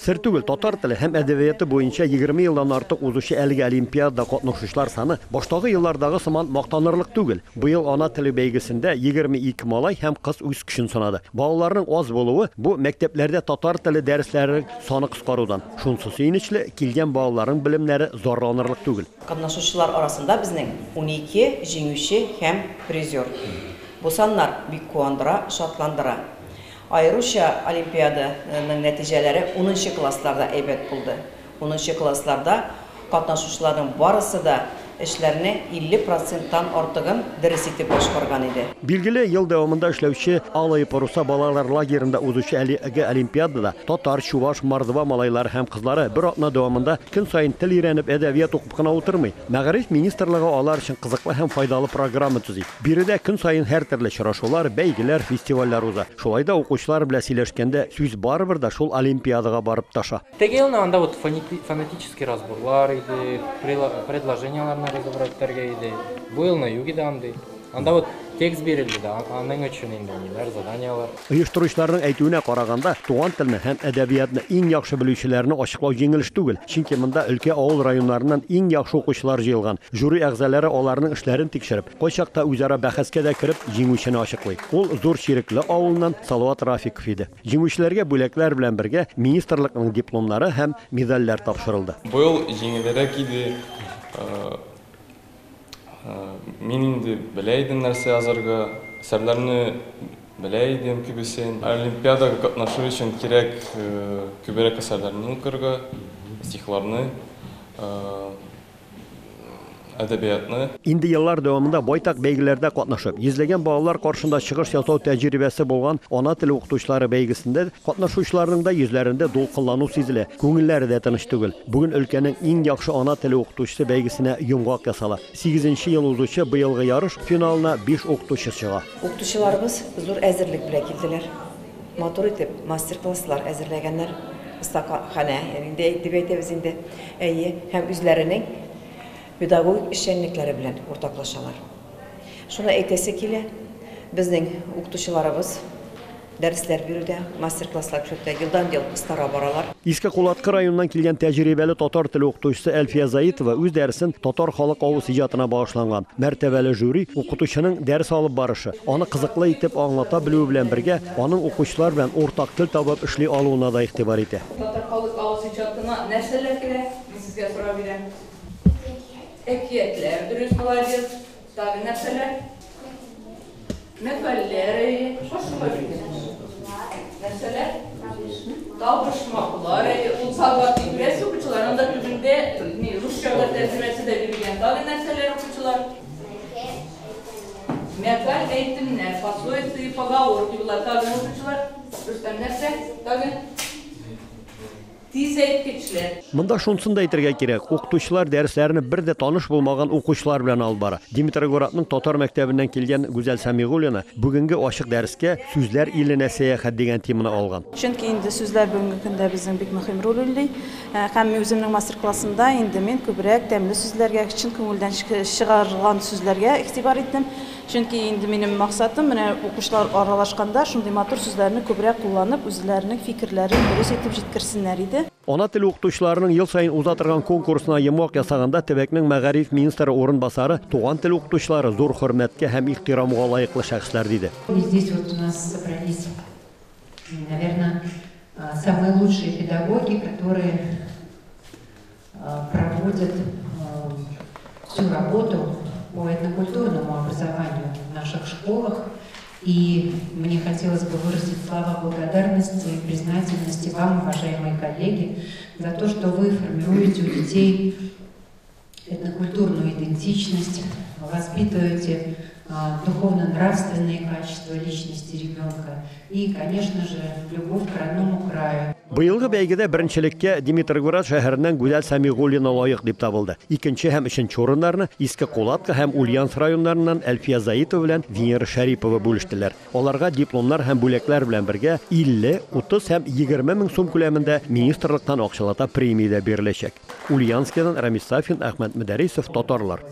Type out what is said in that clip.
Сер түгел, татар теле һәм әдәбияты буенча 20 елдан артык узучы әлеге олимпиадада катнашучылар саны баштагы еллардагы сыман мактанырлык түгел. Быел ана теле бәйгесендә 22 малай һәм кыз үз көчен сынады. Балаларның аз булуы бу мәктәпләрдә татар теле дәресләренең саны кыскарудан. Шунысы сөенечле, килгән балаларның белемнәре зарланырлык түгел. Катнашучылар арасында безнең 12 җиңүче һәм призер. Бу саннар бик куандыра, шатландыра. Аеруча олимпиаданың нәтиҗәләре унынчы классларда әйбәт булды. Унынчы классларда катнашучыларның барысы да эшләрне 50 проценттан артыгын дөрес итеп башкарган иде. Билгеле, ел дәвамында эшләүче Алые паруса балалар лагерында узучы әлеге олимпиадада татар, чуваш, мордва малайлары һәм кызлары бер атна дәвамында көн саен тел өйрәнеп, әдәбият укып кына утырмый. Мәгариф министрлыгы алар өчен кызыклы һәм файдалы программа төзи. Биредә көн саен һәртөрле очрашулар, бәйгеләр, фестивальләр уза. Шулай да укучылар белән сөйләшкәндә сүз барыбер дә шул олимпиадага барып тоташа. Теге елны анда вот фонетический разборлар иде, предложенияларны разобрать итәргә иде. Бу елны юк иде андый. Анда вот текст бирелде дә, аның өчен инде ниләр, заданиялар. Оештыручыларның әйтүенә караганда, туган телне һәм әдәбиятны иң яхшы белүчеләрне ачыклау җиңел эш түгел. Чөнки монда өлкә авыл районнарыннан иң яхшы укучылар җыелган. Жюри әгъзалары аларның эшләрен тикшереп, кайчакта үзара бәхәскә дә кереп, җиңүчене ачыклый. Ул Зур Чирекле авылыннан Салават Рафиков иде. Җиңүчеләргә бүләкләр белән бергә министрлыкның дипломнары һәм медальләр тапшырылды. Быел җиңелрәк иде. Мин инде белә идем нәрсә язарга, әсәрләрне белә идем күбесен. Олимпиадага катнашу өчен кирәк күбрәк әсәрләрне укырга, стихларны, әдәбиятны. Инде еллар дәвамында байтак бәйгеләрдә катнашып, йөзләгән балалар каршында чыгыш ясау тәҗрибәсе булган ана теле укытучылары бәйгесендә катнашучыларның да йөзләрендә дулкынлану сизелә, күңелләре дә тыныч түгел. Бүген өлкәнең иң яхшы ана теле укытучысы бәйгесенә йомгак ясала. Сигезенче ел узучы быелгы ярыш финалына биш укытучы чыга. Укытучыларыбыз зур әзерлек белән килделәр. Матур итеп мастер-класслар әзерләгәннәр. Остаханә инде дип әйтәбез инде. Әйе, һәм үзләренең педагогик эшчәнлекләре белән уртаклашалар. Шуны әйтәсе килә, безнең укытучыларыбыз дәресләр бирүдә, мастер-класслар күрсәтүдә елдан-ел остара баралар. Иске Кулаткы районыннан килгән тәҗрибәле татар теле укытучысы Әлфия Заитова үз дәресен татар халык авыз иҗатына багышланган. Мәртәбәле жюри укытучының дәрес алып барышы, аны кызыклы итеп аңлата белүе белән бергә, аның укучылар белән уртак тел табып эшли алуына да игътибар итә. Татар халык авыз иҗатына нәрсәләр керә? Мин сезгә сорау бирәм. Әкиятләр, дөрес, молодец. Тагын нәрсәләр? Мәкальләр, әйе. Нәрсәләр? Табышмаклар, әйе. Ул загадки күрәсез, укучылар, анда төбендә ни, русчага тәрҗемәсе дә бирелгән. Тагын нәрсәләр, укучылар? Мәкаль әйтемнәр, пословицы и поговорки була. Тагын, укучылар? Рөстәм, нәрсә? Тагын? Тизәйткечләр. Монда шунысын да әйтергә кирәк, укытучылар дәресләрне бер дә таныш булмаган укучылар белән алып бара. Димитроградның татар мәктәбеннән килгән Гүзәл Сәмигуллина бүгенге ачык дәрескә Сүзләр иленә сәяхәт дигән теманы алган. Чөнки инде сүзләр бүгенге көндә безнең бик мөһим роль уйный. Һәм мин үземнең мастер-классымда инде мин күбрәк тәмле сүзләргә, чын күңелдән чыгарылган сүзләргә игътибар иттем. Чөнки инде минем максатым, менә укучылар аралашканда шундый матур сүзләрне күбрәк кулланып, үзләренең фикерләрен дөрес итеп җиткерсеннәр иде. Ана теле укытучыларының ел саен уза торган конкурсына йомгак ясаганда төбәкнең мәгариф министры урынбасары туган тел укытучылары зур хөрмәткә һәм ихтирамга лаеклы шәхесләр диде. И здесь вот у нас собрались, наверное, самые лучшие педагоги, которые проводят всю работу по этнокультурному образованию в наших школах. И мне хотелось бы выразить слова благодарности и признательности вам, уважаемые коллеги, за то, что вы формируете у детей этнокультурную идентичность, воспитываете духовно-нравственные качества личности ребенка и, конечно же, любовь к родному краю. Быелгы бәйгедә беренчелеккә Димитроград шәһәреннән Гүзәл Сәмигуллина лаек дип табылды. Икенче һәм өченче урыннарны Иске Кулатка һәм Ульяновск районнарыннан Әлфия Заитова белән Венера Шәрипова бүлештеләр. Аларга дипломнар һәм бүләкләр белән бергә 50, 30 һәм 20 мең сум күләмендә министрлыктан акчалата премия дә биреләчәк. Ульяновскидан Рамис Сафин, Әхмәт Мөдәрисов, Татарлар.